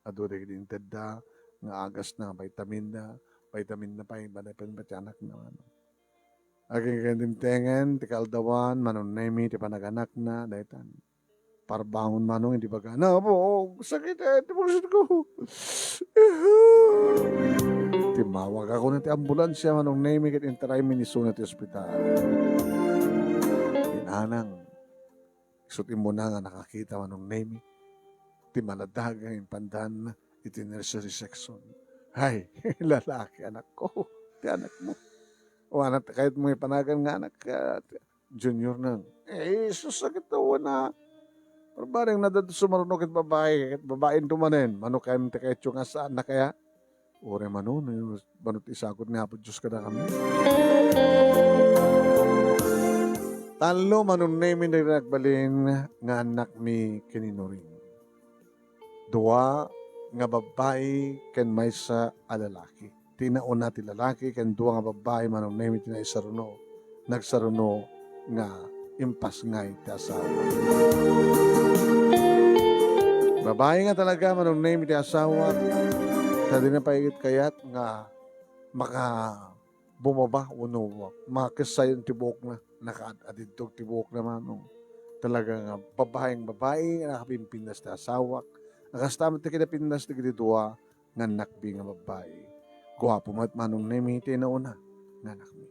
Adu dagiti intedda nga agasna, vitaminda, vitaminna pay, manay pay ti anakna, ano. Agingga dimtengen ti kaaldawan, Manong Nemi ti panaganakna, daytan. Parbangon, Manong, idi baga, "Apo, sakit, eh, ti pungsit ko." Timmawag ako na ti ambulansya, Manong Nemi, ket intaraymi ni Suna ti ospital. Inanang, Isut' immuna nga nakakita, Manong Nemi, ti maladaga nga impandan iti nursery section. Ay, lalaki, anakko, ti anakmo. O, anak, kayatmo ipanagan nga anak, ah, junior na. Eh, sus, sakit daw na. Barbareng na dad sumaruno ket babae, ket babaen dumanen. Mano kayam ti kayatyo nga saan na kaya? Uray mano, no, mano ti isagut ni Apo Dios kadakami. Tallo, Manong Nemi, ti nagbalin nga annakmi ken ni Noring. Dua nga babbai ken maysa a lalaki. Ti nauna ti lalaki ken dua nga babbai, Manong Nemi, ti naisaruno. Nagsaruno nga impasngay ti asawa. Babai nga talaga, Manong Nemi, ti asawa, ta dina pay kayat nga maka-, bumaba wenno makessayon ti buokna, nakaad-adiddog ti buokna, Manong. Talaga nga babaeng babai nga nakapimpindas ti asawak. Kasta met ti kinapindas dagiti dua nga annakmi nga babbai. Guapo met, Manong Nemi, ti nauna nga annakmi.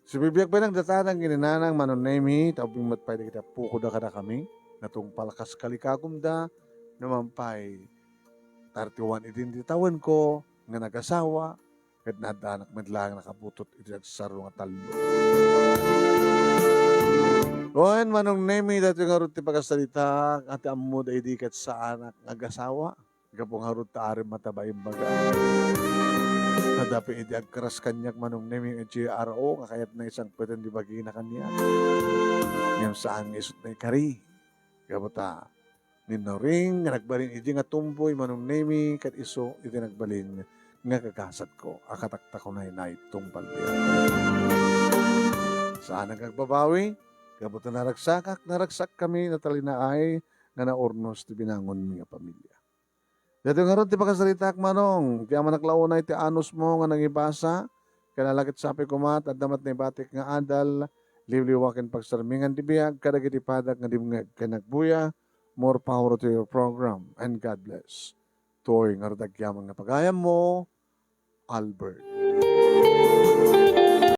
Sibibiag pay nagdatanan ken ni Nanang, Manong Nemi, ta ubing met pay dagiti appokoda kadakami, natungpal kas kalikagumda, naman pay thirty-one idin ti tawenko nga nagasawa, ket naaddanak met laeng nakabutot iti agsaro nga tallo. Wen, Manong Nemi, daytoy ngarud ti pagasarita, ket ammo daydi ket saanak nga agasawa. Gapu ngarud ta arim mata baimbaga. Nadapi idi agkaras kaniak, Manong Nemi, nga G R O nga kayatna isangpeten ti bagina kaniak. Ngem saan nga isut' naikari. Gapu ta ni Noring nga nagbalin idi nga tumboy, Manong Nemi, ket isu iti nagbalin nga kagasatko a kataktakunay nay tungpal biag. Anak agbabawi, gapu ta naragsakak, naragsakkami, natalinaay nga naurnos ti binangonmi nga pamilia. Daytoy ngarud ti pakasaritaak, Manong. Ti amanak la unay ti anusmo nga nangibasa, ket lalakit sapay koma, ta adda met naibatik nga adal, liwliwa ken pagsarmingan ti biag kadagiti padak nga dimngeg ken agbuya. More power to your program, and God bless. Toy ngarud agyaman nga pagayammo, Albert.